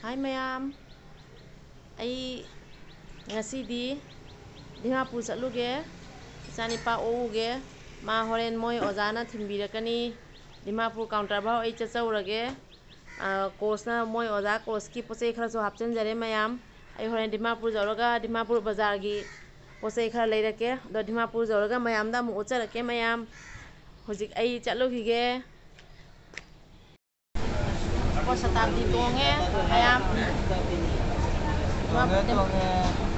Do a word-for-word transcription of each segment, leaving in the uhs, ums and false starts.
ꯍꯥꯏ ꯃꯌꯥꯝ, ꯑꯩ ꯉꯁꯤꯗꯤ ꯗꯤꯃꯥꯄꯨꯔ ꯆꯠꯂꯨꯒꯦ, ꯏꯆꯥꯅꯤꯄꯥ ꯑꯣꯛꯎꯒꯦ꯫ ꯃꯥ ꯍꯣꯔꯦꯟ ꯃꯣꯏ ꯑꯣꯖꯥꯅ ꯊꯤꯟꯕꯤꯔꯛꯀꯅꯤ꯫ ꯗꯤꯃꯥꯄꯨꯔ counter ꯐꯥꯎ ꯑꯩ ꯆꯠꯆꯧꯔꯒꯦ꯫ ꯑ, coachꯅ, ꯃꯣꯏ ꯑꯣꯖꯥ coachꯀꯤ ꯄꯣꯠ ꯆꯩ ꯈꯔꯁꯨ ꯍꯥꯞꯆꯤꯟꯖꯔꯦ ꯃꯌꯥꯝ꯫ ꯑꯩ ꯍꯣꯔꯦꯟ ꯗꯤꯃꯥꯄꯨꯔ ꯌꯧꯔꯒ ꯗꯤꯃꯥꯄꯨꯔ ꯕꯖꯥꯔꯒꯤ ꯄꯣꯠ ꯆꯩ ꯈꯔ ꯂꯩꯔꯛꯀꯦ꯫ ꯑꯗꯣ ꯗꯤꯃꯥꯄꯨꯔ ꯌꯧꯔꯒ ꯃꯌꯥꯝꯗ ꯑꯃꯨꯛ ꯎꯠꯆꯔꯛꯀꯦ ꯃꯌꯥꯝ꯫ ꯍꯧꯖꯤꯛ ꯑꯩ ꯆꯠꯂꯨꯈꯤꯒꯦ꯫ ꯑꯩꯈꯣꯏ ꯁꯇꯥꯕꯗꯤ ꯇꯣꯡꯉꯦ ꯃꯌꯥꯝ꯫ ꯇꯣꯡꯉꯦ, ꯇꯣꯡꯉꯦ꯫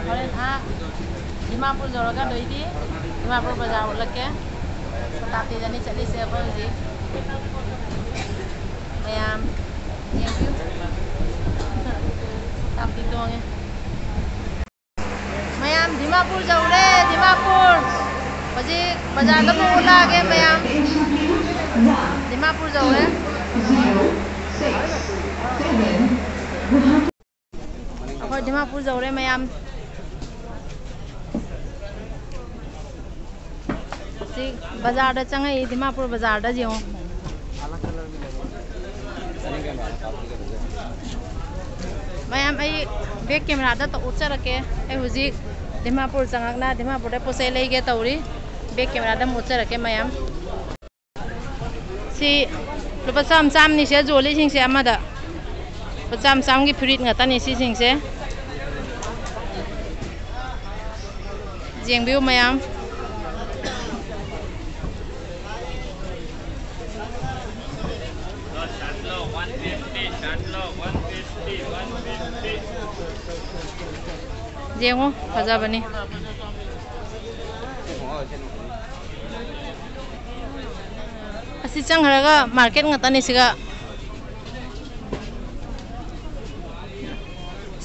ꯍꯣꯔꯦꯟ ꯑꯥ ꯗꯤꯃꯥꯄꯨꯔ ꯌꯧꯔꯒ ꯑꯗꯩꯗꯤ ꯗꯤꯃꯥꯄꯨꯔ ꯕꯖꯥꯔ ꯎꯠꯂꯛꯀꯦ꯫ ꯁꯇꯥꯕꯗꯤꯗꯅꯤ ꯆꯠꯂꯤꯁꯦ ꯑꯩꯈꯣꯏ ꯍꯧꯖꯤꯛ꯫ ꯃꯌꯥꯝ ꯌꯦꯡꯕꯤꯌꯨ꯫ ꯁꯇꯥꯕꯗꯤ ꯇꯣꯡꯉꯦ꯫ ꯃꯌꯥꯝ ꯗꯤꯃꯥꯄꯨꯔ ꯌꯧꯔꯦ, ꯗꯤꯃꯥꯄꯨꯔ꯫ ꯍꯧꯖꯤꯛ ꯕꯖꯥꯔꯗ ꯑꯃꯨꯛ ꯎꯠꯂꯛꯑꯒꯦ ꯃꯌꯥꯝ꯫ ꯗꯤꯃꯥꯄꯨꯔ ꯌꯧꯔꯦ꯫ ꯑꯩꯈꯣꯏ ꯗꯤꯃꯥꯄꯨꯔ ꯌꯧꯔꯦ ꯃꯌꯥꯝ꯫ ꯍꯧꯖꯤꯛ ꯕꯖꯥꯔꯗ ꯆꯪꯉꯛꯏ, ꯗꯤꯃꯥꯄꯨꯔ ꯕꯖꯥꯔꯗ ꯌꯦꯡꯉꯨ꯫ ꯃꯌꯥꯝ, ꯑꯩ back cameraꯗ ꯎꯠꯆꯔꯛꯀꯦ꯫ ꯑꯩ ꯍꯧꯖꯤꯛ ꯗꯤꯃꯥꯄꯨꯔ ꯆꯪꯉꯛꯅ ꯗꯤꯃꯥꯄꯨꯔꯗ ꯄꯣꯠ ꯆꯩ ꯂꯩꯒꯦ ꯇꯧꯔꯤ꯫ Back cameraꯗ ꯑꯃꯨꯛ ꯎꯠꯆꯔꯛꯀꯦ ꯃꯌꯥꯝ꯫ ꯁꯤ ꯂꯨꯄꯥ ꯆꯥꯝꯃ ꯆꯥꯝꯃꯅꯤ ꯁꯤꯗ ꯌꯣꯜꯂꯤꯁꯤꯡꯁꯦ ꯑꯃꯗ꯫ ꯂꯨꯄꯥ ꯆꯥꯝꯃ ꯆꯥꯝꯃꯒꯤ ꯐꯨꯔꯤꯠ ꯉꯥꯛꯇꯅꯤ ꯁꯤꯁꯤꯡꯁꯦ꯫ ꯌꯦꯡꯕꯤꯌꯨ ꯃꯌꯥꯝ꯫ ꯌꯦꯡꯉꯨ, ꯐꯖꯕꯅꯤ꯫ ꯑꯁꯤ ꯆꯪꯈ꯭ꯔꯒ market ꯉꯥꯛꯇꯅꯤ ꯁꯤꯒ꯫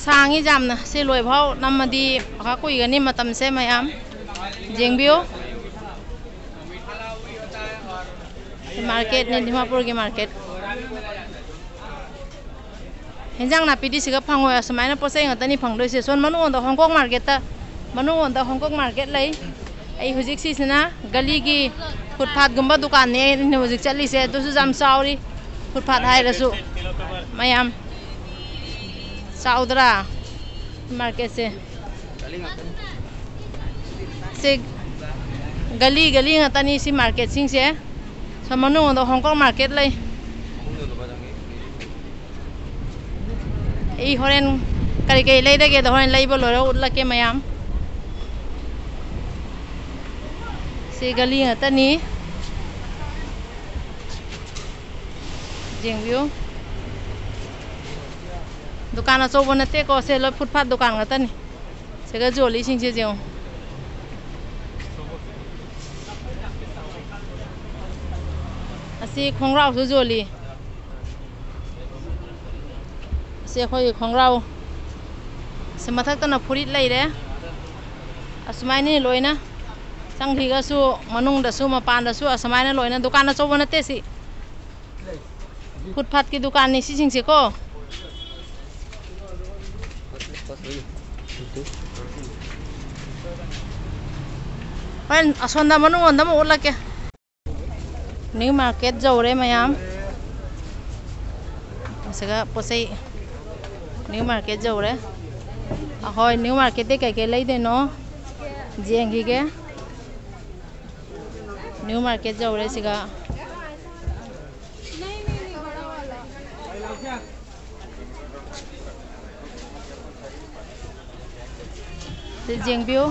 ꯁꯥꯡꯉꯤ ꯌꯥꯝꯅ꯫ ꯁꯤ ꯂꯣꯏꯐꯥꯎ ꯅꯝꯃꯗꯤ ꯄꯩꯁꯥ ꯀꯨꯏꯒꯅꯤ ꯃꯇꯝꯁꯦ ꯃꯌꯥꯝ꯫ ꯌꯦꯡꯕꯤꯌꯨ꯫ ꯁꯤ marketꯅꯦ, ꯗꯤꯃꯥꯄꯨꯔꯒꯤ market꯫ ꯍꯦꯟꯖꯥꯡ ꯅꯥꯄꯤꯗꯤ ꯁꯤꯒ ꯐꯪꯉꯣꯏ, ꯑꯁꯨꯃꯥꯏꯅ ꯄꯣꯠ ꯆꯩ ꯉꯥꯛꯇꯅꯤ ꯐꯪꯗꯣꯏꯁꯦ꯫ ꯁꯣꯝ ꯃꯅꯨꯡꯂꯣꯝꯗ ꯍꯣꯡꯀꯣꯛ marketꯇ, ꯃꯅꯨꯡꯂꯣꯝꯗ ꯍꯣꯡꯀꯣꯛ market ꯂꯩ꯫ ꯑꯩ ꯍꯧꯖꯤꯛ ꯁꯤꯁꯤꯅ ꯒꯂꯤꯒꯤ footpathꯒꯨꯝꯕ ꯗꯨꯀꯥꯟꯅꯦ ꯑꯩꯅ ꯍꯧꯖꯤꯛ ꯆꯠꯂꯤꯁꯦ꯫ ꯑꯗꯨꯁꯨ ꯌꯥꯝ ꯆꯥꯎꯔꯤ footpath ꯍꯥꯏꯔꯁꯨ ꯃꯌꯥꯝ꯫ ꯆꯥꯎꯗ꯭ꯔꯥ ꯃꯥꯔꯀꯦꯠꯁꯦ? ꯁꯤ ꯒꯂꯤ ꯒꯂꯤ ꯉꯥꯛꯇꯅꯤ ꯁꯤ ꯃꯥꯔꯀꯦꯠꯁꯤꯡꯁꯦ꯫ ꯁꯣꯝ ꯃꯅꯨꯡꯗ ꯍꯣꯡꯀꯣꯡ ꯃꯥꯔꯀꯦꯠ ꯂꯩ꯫ ꯑꯩ ꯍꯣꯔꯦꯟ ꯀꯔꯤ ꯀꯔꯤ ꯂꯩꯔꯒꯦꯗꯣ ꯍꯣꯔꯦꯟ ꯂꯩꯕ ꯂꯣꯏꯔ ꯎꯠꯂꯛꯀꯦ ꯃꯌꯥꯝ꯫ ꯁꯤ ꯒꯂꯤ ꯉꯥꯛꯇꯅꯤ꯫ ꯌꯦꯡꯕꯤꯌꯨ꯫ ꯗꯨꯀꯥꯟ ꯑꯆꯧꯕ ꯅꯠꯇꯦꯀꯣ, ꯁꯦ ꯂꯣꯏ ꯐꯨꯠ ꯐꯥꯠ ꯗꯨꯀꯥꯟ ꯉꯥꯛꯇꯅꯤ꯫ ꯁꯤꯒ ꯌꯣꯜꯂꯤꯁꯤꯡꯁꯦ ꯌꯦꯡꯉꯨ꯫ ꯑꯁꯤ ꯈꯣꯡꯒ꯭ꯔꯥꯎꯁꯨ ꯌꯣꯜꯂꯤ꯫ ꯑꯁꯤ ꯑꯩꯈꯣꯏꯒꯤ ꯈꯣꯡꯒ꯭ꯔꯥꯎ꯫ ꯑꯁꯤ ꯃꯊꯛꯇꯅ ꯐꯨꯔꯤꯠ ꯂꯩꯔꯦ꯫ ꯑꯁꯨꯃꯥꯏꯅ ꯂꯣꯏꯅ ꯆꯪꯈꯤꯒꯁꯨ, ꯃꯅꯨꯡꯗꯁꯨ ꯃꯄꯥꯟꯗꯁꯨ ꯑꯁꯨꯃꯥꯏꯅ ꯂꯣꯏꯅ꯫ ꯗꯨꯀꯥꯟ ꯑꯆꯧꯕ ꯅꯠꯇꯦ ꯁꯤ꯫ ꯐꯨꯠ ꯐꯥꯠꯀꯤ ꯗꯨꯀꯥꯟꯅꯤ ꯁꯤꯁꯤꯡꯁꯦꯀꯣ꯫ ꯍꯣꯔꯦꯟ ꯑꯁꯣꯝꯗ ꯃꯅꯨꯡꯂꯣꯝꯗ ꯑꯃꯨꯛ ꯎꯠꯂꯛꯀꯦ꯫ ꯅ꯭ꯌꯨ ꯃꯥꯔꯀꯦꯠ ꯌꯧꯔꯦ ꯃꯌꯥꯝ꯫ ꯁꯤꯒ ꯄꯣꯠ ꯆꯩ꯫ ꯅ꯭ꯌꯨ ꯃꯥꯔꯀꯦꯠ ꯌꯧꯔꯦ꯫ ꯑꯍꯣꯏ, ꯅ꯭ꯌꯨ ꯃꯥꯔꯀꯦꯠꯇꯤ ꯀꯩꯀꯩ ꯂꯩꯗꯣꯏꯅꯣ ꯌꯦꯡꯈꯤꯒꯦ꯫ ꯅ꯭ꯌꯨ ꯃꯥꯔꯀꯦꯠ ꯌꯧꯔꯦ ꯁꯤꯒ꯫ ꯁꯤ ꯌꯦꯡꯕꯤꯌꯨ꯫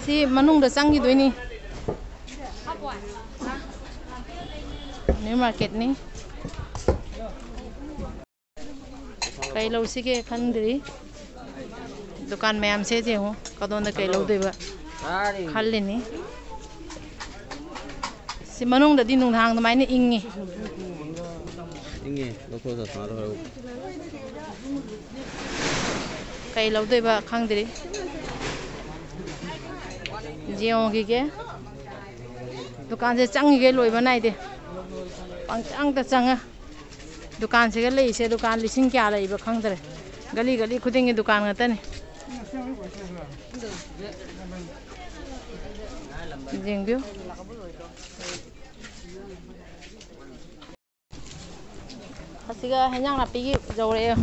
ꯁꯤ ꯃꯅꯨꯡꯗ ꯆꯪꯈꯤꯗꯣꯏꯅꯤ꯫ ꯅ꯭ꯌꯨ ꯃꯥꯔꯀꯦꯠꯅꯤ꯫ ꯀꯩ ꯂꯧꯁꯤꯒꯦ ꯈꯟꯗ꯭ꯔꯤ꯫ ꯗꯨꯀꯥꯟ ꯃꯌꯥꯝꯁꯦ ꯌꯦꯡꯉꯨ, ꯀꯗꯣꯝꯗ ꯀꯩ ꯂꯧꯗꯣꯏꯕ ꯈꯜꯂꯤꯅꯤ꯫ ꯁꯤ ꯃꯅꯨꯡꯗꯗꯤ ꯅꯨꯡꯗꯥꯡ ꯑꯗꯨꯃꯥꯏꯅ ꯏꯪꯉꯤ꯫ ꯏꯪꯉꯦ, ꯂꯧꯊꯣꯛꯑ ꯆꯠꯄ ꯉꯥꯛꯇ ꯑꯣꯏꯔꯦ꯫ ꯀꯩ ꯂꯧꯗꯣꯏꯕ ꯈꯪꯗ꯭ꯔꯤ꯫ ꯌꯦꯡꯉꯨꯈꯤꯒꯦ꯫ ꯗꯨꯀꯥꯟꯁꯦ ꯆꯪꯉꯤꯈꯩ ꯂꯣꯏꯕ ꯅꯥꯏꯗꯦ꯫ ꯄꯪꯆꯪꯗ ꯆꯪꯉ꯫ ꯗꯨꯀꯥꯟꯁꯤꯒ ꯂꯩꯔꯤꯁꯦ, ꯗꯨꯀꯥꯟ ꯂꯤꯁꯤꯡ ꯀꯌꯥ ꯂꯩꯕ ꯈꯪꯗ꯭ꯔꯦ꯫ ꯒꯂꯤ ꯒꯂꯤ ꯈꯨꯗꯤꯡꯒꯤ ꯗꯨꯀꯥꯟ ꯉꯥꯛꯇꯅꯤ꯫ ꯌꯦꯡꯕꯤꯌꯨ꯫ ꯑꯁꯤꯒ ꯍꯦꯟꯖꯥꯡ ꯅꯥꯄꯤꯒꯤ ꯌꯧꯔꯛꯑꯦ꯫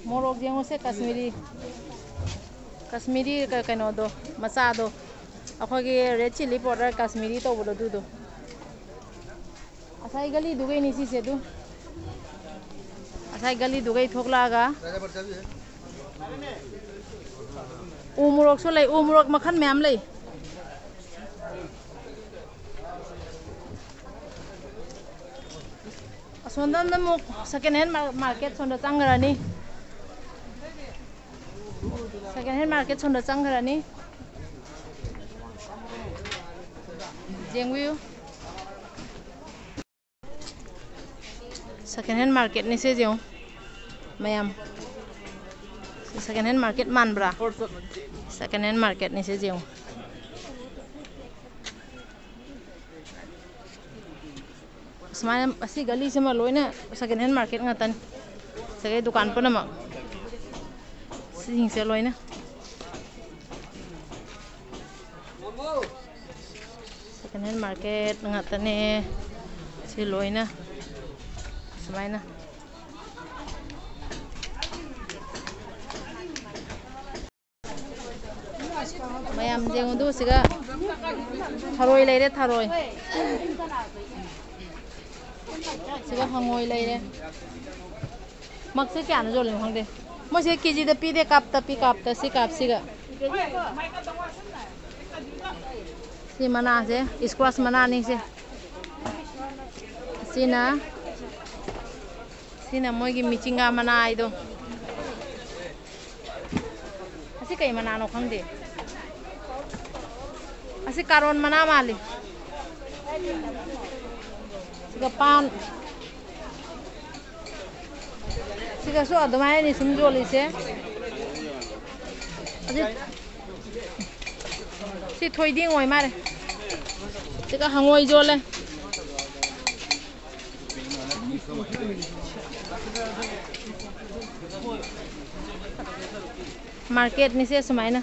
ꯃꯣꯔꯣꯛ ꯌꯦꯡꯉꯨꯁꯦ, ꯀꯥꯁꯃꯤꯔꯤ, ꯀꯥꯁꯃꯤꯔꯤ ꯀ-, ꯀꯩꯅꯣꯗꯣ, ꯃꯆꯥꯗꯣ, ꯑꯩꯈꯣꯏꯒꯤ red chilli powder ꯀꯥꯁꯃꯤꯔꯤ ꯇꯧꯕꯗꯣ ꯑꯗꯨꯗꯣ꯫ ꯉꯁꯥꯏ ꯒꯂꯤꯗꯨꯒꯩꯅꯤ ꯁꯤꯁꯦ ꯑꯗꯨ꯫ ꯉꯁꯥꯏ ꯒꯂꯤꯗꯨꯒꯩ ꯊꯣꯛꯂꯛꯑꯒ ꯎ ꯃꯣꯔꯣꯛꯁꯨ ꯂꯩ, ꯎ ꯃꯣꯔꯣꯛ ꯃꯈꯜ ꯃꯌꯥꯝ ꯂꯩ꯫ ꯑꯁꯣꯝꯗ ꯑꯃꯨꯛ second hand mar-, market ꯁꯣꯝꯗ ꯆꯪꯈ꯭ꯔꯅꯤ꯫ Second hand market ꯁꯣꯝꯗ ꯆꯪꯈ꯭ꯔꯅꯤ꯫ ꯌꯦꯡꯕꯤꯌꯨ꯫ Second hand marketꯅꯤ ꯁꯦ ꯌꯦꯡꯉꯨ ꯃꯌꯥꯝ꯫ ꯁꯤ second hand market ꯃꯥꯟꯕ꯭ꯔꯥ? Second hand marketꯅꯤ ꯁꯦ ꯌꯦꯡꯉꯨ꯫ ꯁꯨꯃꯥꯏꯅ ꯑꯁꯤ ꯒꯂꯤꯁꯤꯃ ꯂꯣꯏꯅ second hand market ꯉꯥꯛꯇꯅꯤ꯫ ꯁꯤꯒꯤ ꯗꯨꯀꯥꯟ ꯄꯨꯝꯅꯃꯛ ꯁꯤꯁꯤꯡꯁꯦ ꯂꯣꯏꯅ second hand market ꯉꯥꯛꯇꯅꯦ꯫ ꯁꯤ ꯂꯣꯏꯅ ꯁꯨꯃꯥꯏꯅ꯫ ꯃꯌꯥꯝ ꯌꯦꯡꯉꯨꯗꯨ ꯁꯤꯒ ꯊꯔꯣꯏ ꯂꯩꯔꯦ, ꯊꯔꯣꯏ꯫ ꯁꯤꯒ ꯍꯉꯣꯏ ꯂꯩꯔꯦ꯫ ꯃꯛꯁꯦ ꯀꯌꯥꯅ ꯌꯣꯜꯂꯤꯅꯣ ꯈꯪꯗꯦ꯫ ꯃꯣꯏꯁꯦ ꯀꯦꯖꯤꯗ ꯄꯤꯗꯦ, ꯀꯥꯞꯇ ꯄꯤ, ꯀꯥꯞꯇ, ꯁꯤ ꯀꯥꯞꯁꯤꯒ꯫ ꯁꯤ ꯃꯅꯥꯁꯦ, squash ꯃꯅꯥꯅꯤ ꯁꯦ꯫ ꯁꯤꯅ, ꯁꯤꯅ ꯃꯣꯏꯒꯤ ꯃꯤꯆꯤꯡꯒꯥ ꯃꯅꯥ ꯍꯥꯏꯗꯣ꯫ ꯑꯁꯤ ꯀꯩ ꯃꯅꯥꯅꯣ ꯈꯪꯗꯦ꯫ ꯑꯁꯤ ꯀꯥꯔꯣꯟ ꯃꯅꯥ ꯃꯥꯜꯂꯤ꯫ ꯑꯗꯨꯒ ꯄꯥꯟ꯫ ꯁꯤꯒꯁꯨ ꯑꯗꯨꯃꯥꯏꯅꯅꯤ ꯁꯨꯝ ꯌꯣꯜꯂꯤꯁꯦ꯫ ꯑꯁꯤ, ꯁꯤ ꯊꯣꯏꯗꯤꯡ ꯑꯣꯏ ꯃꯥꯜꯂꯦ꯫ ꯁꯤꯒ ꯍꯉꯣꯏ ꯌꯣꯜꯂꯦ꯫ Marketꯅꯤꯁꯦ ꯁꯨꯃꯥꯏꯅ꯫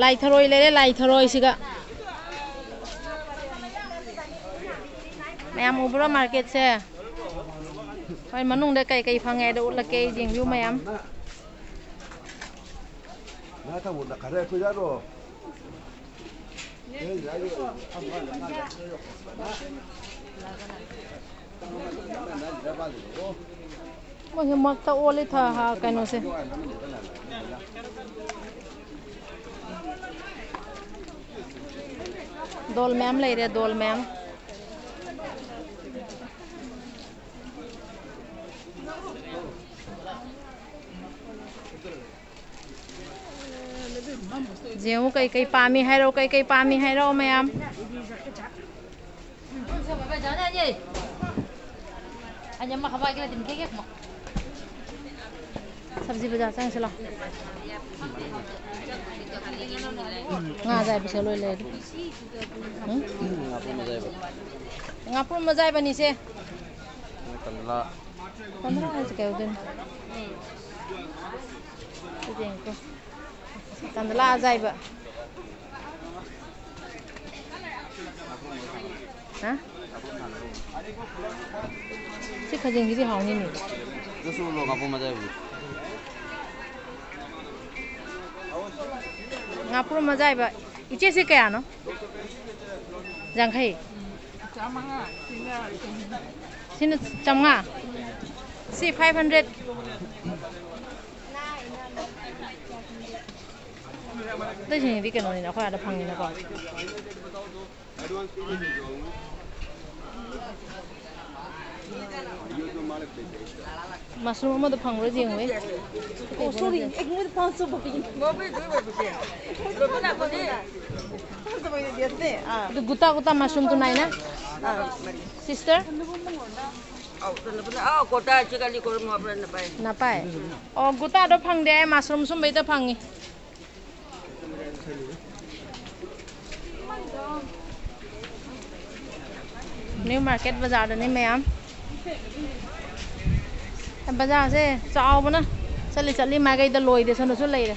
ꯂꯥꯏ ꯊꯔꯣꯏ ꯂꯩꯔꯦ, ꯂꯥꯏ ꯊꯔꯣꯏꯁꯤꯒ꯫ ꯃꯌꯥꯝ ꯎꯕ꯭ꯔꯣ ꯃꯥꯔꯀꯦꯠꯁꯦ? ꯍꯣꯏ, ꯃꯅꯨꯡꯗ ꯀꯩꯀꯩ ꯐꯪꯉꯦ ꯍꯥꯏꯗꯣ ꯎꯠꯂꯛꯀꯦ ꯑꯩ, ꯌꯦꯡꯕꯤꯌꯨ ꯃꯌꯥꯝ꯫ ꯃꯣꯏꯁꯦ ꯃꯔꯛꯇ ꯑꯣꯜꯂꯤ ꯊ-, ꯍꯥ, ꯀꯩꯅꯣꯁꯦ꯫ ꯗꯣꯜ ꯃꯌꯥꯝ ꯂꯩꯔꯦ, ꯗꯣꯜ ꯃꯌꯥꯝ꯫ ꯌꯦꯡꯉꯨ, ꯀꯩꯀꯩ ꯄꯥꯝꯃꯤ ꯍꯥꯏꯔꯛꯑꯣ, ꯀꯩꯀꯩ ꯄꯥꯝꯃꯤ ꯍꯥꯏꯔꯛꯑꯣ ꯃꯌꯥꯝ꯫ ꯁꯕꯖꯤ ꯕꯖꯥꯔ ꯆꯪꯁꯤ ꯂꯥꯎ꯫ ꯉꯥ ꯑꯌꯥꯏꯕꯁꯦ ꯂꯣꯏ ꯂꯩꯔꯦ꯫ ꯎꯝ? ꯉꯥꯄ꯭ꯔꯨꯝ ꯑꯌꯥꯏꯕ꯫ ꯉꯥꯄ꯭ꯔꯨꯝ ꯑꯌꯥꯏꯕꯅꯤꯁꯦ꯫ ꯀꯟꯗꯂꯥ꯫ ꯀꯟꯗꯂꯥ ꯍꯥꯏꯁꯦ ꯀꯩ ꯑꯣꯏꯗꯣꯏꯅꯣ? ꯁꯤꯗꯤ ꯌꯦꯡꯉꯨꯀꯣ꯫ ꯀꯟꯗꯂꯥ ꯑꯌꯥꯏꯕ꯫ ꯍꯥ? ꯁꯤ ꯈꯖꯤꯡꯁꯤꯗꯤ ꯍꯥꯎꯅꯤꯅꯦ꯫ ꯑꯗꯨꯁꯨ ꯎꯠꯂꯣ, ꯉꯥꯄ꯭ꯔꯨꯝ ꯑꯌꯥꯏꯕꯗꯨ꯫ ꯉꯥꯄ꯭ꯔꯨꯝ ꯑꯌꯥꯏꯕ꯫ ꯏꯆꯦ, ꯁꯤ ꯀꯌꯥꯅꯣ? ꯌꯥꯡꯈꯩ꯫ ꯁꯤꯅ ꯆꯥꯝꯃꯉꯥ꯫ ꯁꯤ five hundred꯫ ꯑꯇꯩꯁꯤꯡꯗꯤ ꯀꯩꯅꯣꯅꯤꯅ, ꯑꯩꯈꯣꯏ ꯑꯥꯗ ꯐꯪꯉꯤꯅꯀꯣ꯫ ꯃꯁꯔꯨꯝ ꯑꯃꯗꯣ ꯐꯪꯕ꯭ꯔꯥ ꯌꯦꯡꯉꯨꯍꯦ꯫ ꯑꯣ, sorry, एक मुझे पाँच सौ बकरी। ꯑꯗꯨ ꯒꯨꯇꯥ ꯒꯨꯇꯥ ꯃꯁꯔꯨꯝꯗꯨ ꯅꯥꯏꯅ? ꯑꯥ, ꯃꯥꯅꯤ꯫ Sister? ꯑꯧ, ꯀꯩꯅꯣ, ꯑꯧ, ꯀꯣꯇꯥ ꯆꯤꯀꯂꯤ ꯀꯣꯔꯃ ꯍꯥꯞꯄ꯭ꯔꯥ ꯅꯄꯥꯏ? ꯅꯄꯥꯏ? ꯑꯣ, ꯒꯨꯇꯥꯗꯣ ꯐꯪꯗꯦ, ꯃꯁꯔꯨꯝ ꯁꯨꯝꯕꯩꯗ ꯐꯪꯉꯤ꯫ ꯅ꯭ꯌꯨ ꯃꯥꯔꯀꯦꯠ ꯕꯖꯥꯔꯗꯅꯤ ꯃꯌꯥꯝ꯫ ꯕꯖꯥꯔꯁꯦ ꯆꯥꯎꯕꯅ ꯆꯠꯂꯤ ꯆꯠꯂꯤ ꯃꯥꯏꯀꯩꯗ ꯂꯣꯏꯗꯦ, ꯁꯣꯝꯗꯁꯨ ꯂꯩꯔꯦ꯫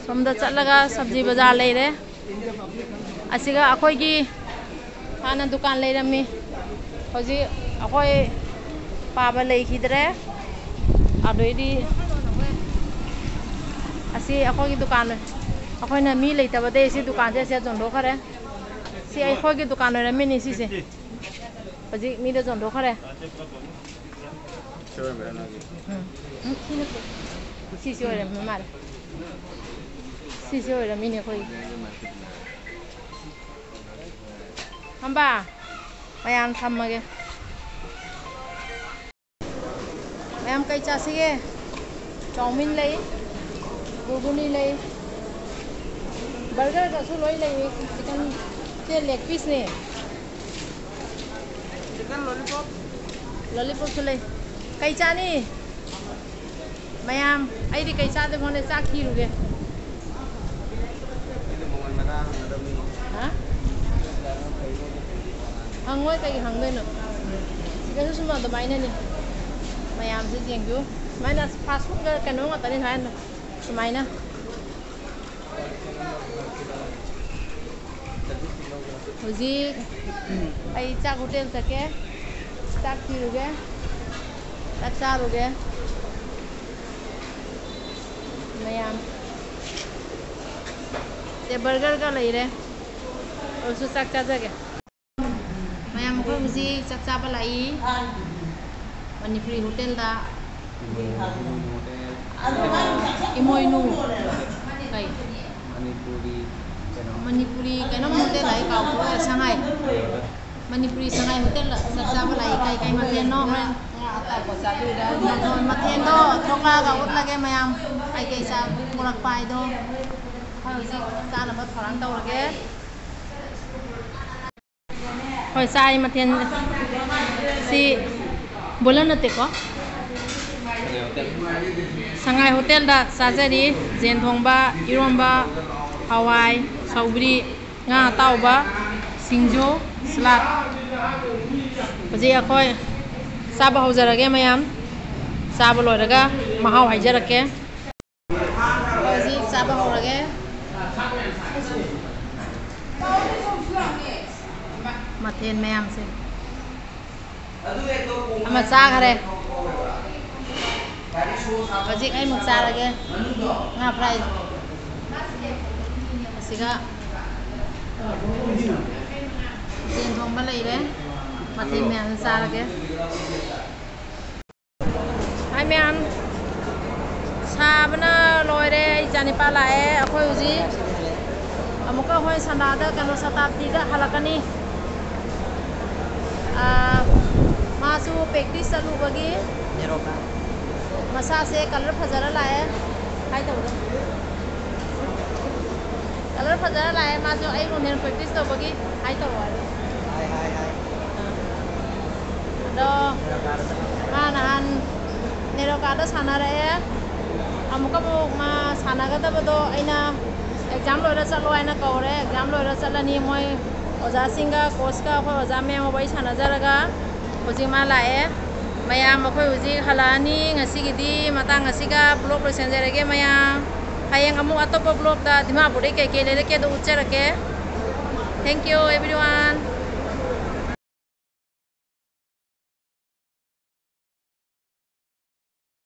ꯁꯣꯝꯗ ꯆꯠꯂꯒ ꯁꯕꯖꯤ ꯕꯖꯥꯔ ꯂꯩꯔꯦ꯫ ꯑꯁꯤꯒ ꯑꯩꯈꯣꯏꯒꯤ ꯍꯥꯟꯅ ꯗꯨꯀꯥꯟ ꯂꯩꯔꯝꯃꯤ, ꯍꯧꯖꯤꯛ ꯑꯩꯈꯣꯏ ꯄꯥꯕ ꯂꯩꯈꯤꯗ꯭ꯔꯦ꯫ ꯑꯗꯩꯗꯤ ꯑꯁꯤ ꯑꯩꯈꯣꯏꯒꯤ ꯗꯨꯀꯥꯟ, ꯑꯩꯈꯣꯏꯅ ꯃꯤ ꯂꯩꯇꯕꯗꯩ ꯁꯤ ꯗꯨꯀꯥꯟꯁꯦ ꯑꯁꯤ ꯌꯣꯟꯊꯣꯛꯈ꯭ꯔꯦ꯫ ꯁꯤ ꯑꯩꯈꯣꯏꯒꯤ ꯗꯨꯀꯥꯟ ꯑꯣꯏꯔꯝꯃꯤꯅꯤ ꯁꯤꯁꯦ꯫ ꯍꯧꯖꯤꯛ ꯃꯤꯗ ꯌꯣꯟꯊꯣꯛꯈ꯭ꯔꯦ꯫ ꯎꯝ, ꯎꯝ, ꯁꯤ ꯅꯠꯇꯦ꯫ ꯁꯤꯁꯤ ꯑꯣꯏꯔꯝꯃꯤ ꯃꯥꯜꯂꯦ꯫ ꯁꯤꯁꯤ ꯑꯣꯏꯔꯝꯃꯤꯅꯦ ꯑꯩꯈꯣꯏꯒꯤ꯫ ꯍꯝꯕꯥ, ꯃꯌꯥꯝ ꯊꯝꯃꯒꯦ꯫ ꯃꯌꯥꯝ ꯀꯩ ꯆꯥꯁꯤꯒꯦ? ꯆꯧꯃꯤꯟ ꯂꯩ, ꯒꯨꯒꯨꯅꯤ ꯂꯩ, ꯕꯔꯒꯔꯒꯁꯨ ꯂꯣꯏ ꯂꯩꯌꯦ꯫ ꯆꯤꯀꯟ, ꯁꯦ ꯂꯦꯒ ꯄꯤꯁꯅꯦ꯫ Chicken lollipop. ꯂꯣꯂꯤꯄꯣꯞꯁꯨ ꯂꯩ꯫ ꯀꯩ ꯆꯥꯅꯤ? ꯃꯌꯥꯝ, ꯑꯩꯗꯤ ꯀꯩ ꯆꯥꯗꯣꯏ ꯈꯪꯗꯦ, ꯆꯥꯛ ꯊꯤꯔꯨꯒꯦ꯫ ꯑꯩꯗꯤ ꯃꯃꯜ ꯃꯔꯥ ꯍꯪꯒꯗꯕꯅꯤ꯫ ꯍꯥ? ꯍꯪꯉꯣꯏ, ꯀꯩꯒꯤ ꯍꯪꯗꯣꯏꯅꯣ? ꯁꯤꯗꯁꯨ ꯁꯨꯝ ꯑꯗꯨꯃꯥꯏꯅꯅꯤ꯫ ꯃꯌꯥꯝꯁꯦ ꯌꯦꯡꯕꯤꯌꯨ꯫ ꯁꯨꯃꯥꯏꯅ ꯐꯥꯁ ꯐꯨꯗꯀ ꯀꯩꯅꯣ ꯉꯥꯛꯇꯅꯤ ꯁꯨꯃꯥꯏꯅ꯫ ꯁꯨꯃꯥꯏꯅ꯫ ꯍꯧꯖꯤꯛ ꯑꯩ ꯆꯥꯛ ꯍꯣꯇꯦꯜ ꯆꯠꯀꯦ, ꯆꯥꯛ ꯊꯤꯔꯨꯒꯦ, ꯆꯥꯛ ꯆꯥꯔꯨꯒꯦ꯫ ꯃꯌꯥꯝ, ꯁꯦ ꯕꯔꯒꯔꯒ ꯂꯩꯔꯦ, ꯑꯗꯨꯁꯨ ꯆꯥꯛ ꯆꯥꯖꯒꯦ꯫ ꯃꯌꯥꯝ, ꯑꯩꯈꯣꯏ ꯍꯧꯖꯤꯛ ꯆꯥꯛ ꯆꯥꯕ ꯂꯥꯛꯏ ꯃꯅꯤꯄꯨꯔꯤ ꯍꯣꯇꯦꯜꯗ꯫ ꯏꯃꯣꯏꯅꯨ ꯍꯣꯇꯦꯜ꯫ ꯏꯃꯣꯏꯅꯨ꯫ ꯀꯩ? ꯃꯅꯤꯄꯨꯔꯤ ꯀꯩꯅꯣ꯫ ꯃꯅꯤꯄꯨꯔꯤ ꯀꯩꯅꯣꯝ ꯍꯣꯇꯦꯜ ꯍꯥꯏ, ꯀꯥꯎꯊꯣꯛꯈ꯭ꯔꯦ, ꯁꯉꯥꯏ꯫ ꯃꯅꯤꯄꯨꯔꯤ ꯁꯉꯥꯏ ꯍꯣꯇꯦꯜꯗ ꯆꯥꯛ ꯆꯥꯕ ꯂꯥꯛꯏ꯫ ꯀꯩ ꯀꯩ ꯃꯊꯦꯜꯅꯣ? ꯍꯣꯔꯦꯟ ꯃꯊꯦꯜꯗꯣ ꯊꯣꯛꯂꯛꯑꯒ ꯎꯠꯂꯒꯦ ꯃꯌꯥꯝ꯫ ꯀꯩ ꯀꯩ ꯆꯥ-, ꯄꯨꯔꯛꯄ ꯍꯥꯏꯗꯣ꯫ ꯑꯩꯈꯣꯏ ꯍꯧꯖꯤꯛ ꯆꯥꯅꯕ ꯊꯧꯔꯥꯡ ꯇꯧꯔꯒꯦ꯫ ꯍꯣꯏ, ꯆꯥꯔꯤ ꯃꯊꯦꯜ ꯁꯤ ꯕꯣꯏꯂꯔ ꯅꯠꯇꯦꯀꯣ꯫ ꯁꯉꯥꯏ ꯍꯣꯇꯦꯜꯗ ꯆꯥꯖꯔꯤ꯫ ꯌꯦꯟ ꯊꯣꯡꯕ, ꯏꯔꯣꯝꯕ, ꯍꯋꯥꯏ, ꯁꯧꯒ꯭ꯔꯤ, ꯉꯥ ꯑꯇꯥꯎꯕ, ꯁꯤꯡꯖꯨ, ꯁꯂꯥꯗ꯫ ꯍꯧꯖꯤꯛ ꯑꯩꯈꯣꯏ ꯆꯥꯕ ꯍꯧꯖꯔꯒꯦ ꯃꯌꯥꯝ꯫ ꯆꯥꯕ ꯂꯣꯏꯔꯒ ꯃꯍꯥꯎ ꯍꯥꯏꯖꯔꯛꯀꯦ꯫ ꯍꯧꯖꯤꯛ ꯆꯥꯕ ꯍꯧꯔꯒꯦ꯫ ꯃꯌꯥꯝꯁꯦ ꯑꯃ ꯆꯥꯈꯔꯦ꯫ ꯍꯧꯖꯤꯛ ꯑꯩꯃꯨꯛ ꯆꯥꯔꯒꯦ꯫ ꯉꯥ ꯐ꯭ꯔꯥꯏ ꯑꯁꯤꯒ ꯌꯦꯟ ꯊꯣꯡꯕ ꯂꯩꯔꯦ꯫ ꯃꯊꯦꯜ ꯃꯌꯥꯝ ꯆꯥꯔꯒꯦ꯫ ꯍꯥꯏ ꯃꯌꯥꯝ, ꯁꯥꯕꯅ ꯂꯣꯏꯔꯦ꯫ ꯑꯩ ꯏꯆꯥꯅꯤꯄꯥ ꯂꯥꯛꯑꯦ꯫ ꯑꯩꯈꯣꯏ ꯍꯧꯖꯤꯛ ꯑꯃꯨꯛꯀ ꯑꯩꯈꯣꯏ ꯁꯟꯗꯥꯗ ꯀꯩꯅꯣ ꯁꯇꯥꯞꯇꯤꯗ ꯍꯜꯂꯛꯀꯅꯤ꯫ ꯑꯥ, ꯃꯥꯁꯨ ꯄ꯭ꯔꯦꯛꯇꯤꯁ ꯆꯠꯂꯨꯕꯒꯤ ꯃꯁꯥꯁꯦ ꯀꯂꯔ ꯐꯖꯔ ꯂꯥꯛꯑꯦ꯫ ꯍꯥꯏ ꯇꯧꯔꯣ꯫ ꯀꯂꯔ ꯐꯖꯔ ꯂꯥꯛꯑꯦ꯫ ꯃꯥꯁꯨ ꯑꯩ ꯔꯣꯅꯦꯜ ꯄ꯭ꯔꯦꯛꯇꯤꯁ ꯇꯧꯕꯒꯤ ꯍꯥꯏ ꯇꯧꯔꯣ ꯍꯥꯏꯕ꯫ ꯑꯗꯣ ꯃꯥ ꯅꯍꯥꯟ ꯅꯦꯔꯣꯀꯥꯗ ꯁꯥꯟꯅꯔꯛꯑꯦ꯫ ꯑꯃꯨꯛꯀ ꯑꯃꯨꯛ ꯃꯥ ꯁꯥꯟꯅꯒꯗꯕꯗꯣ ꯑꯩꯅ ꯑꯦꯛꯖꯥꯝ ꯂꯣꯏꯔ ꯆꯠꯂꯣ ꯍꯥꯏꯅ ꯀꯧꯔꯦ꯫ ꯑꯦꯛꯖꯥꯝ ꯂꯣꯏꯔ ꯆꯠꯂꯅꯤ꯫ ꯃꯣꯏ ꯑꯣꯖꯥꯁꯤꯡꯒ ꯀꯣꯆꯀ ꯑꯩꯈꯣꯏ ꯑꯣꯖꯥ ꯃꯌꯥꯝꯒ ꯋꯥꯔꯤ ꯁꯥꯟꯅꯖꯔꯒ ꯍꯧꯖꯤꯛ ꯃꯥ ꯂꯥꯛꯑꯦ꯫ ꯃꯌꯥꯝ ꯑꯩꯈꯣꯏ ꯍꯧꯖꯤꯛ ꯍꯜꯂꯛꯑꯅꯤ꯫ ꯉꯁꯤꯒꯤꯗꯤ ꯃꯇꯥꯡ ꯑꯁꯤꯒ ꯕ꯭ꯂꯣꯛ ꯂꯣꯏꯁꯤꯟꯖꯔꯒꯦ ꯃꯌꯥꯝ꯫ ꯍꯌꯦꯡ ꯑꯃꯨꯛ ꯑꯇꯣꯞꯄ ꯕ꯭ꯂꯣꯛꯇ ꯗꯤꯃꯥꯄꯨꯔꯗꯩ ꯀꯩꯀꯩ ꯂꯩꯔꯛꯀꯦꯗꯣ ꯎꯠꯆꯔꯛꯀꯦ꯫ Thank you everyone.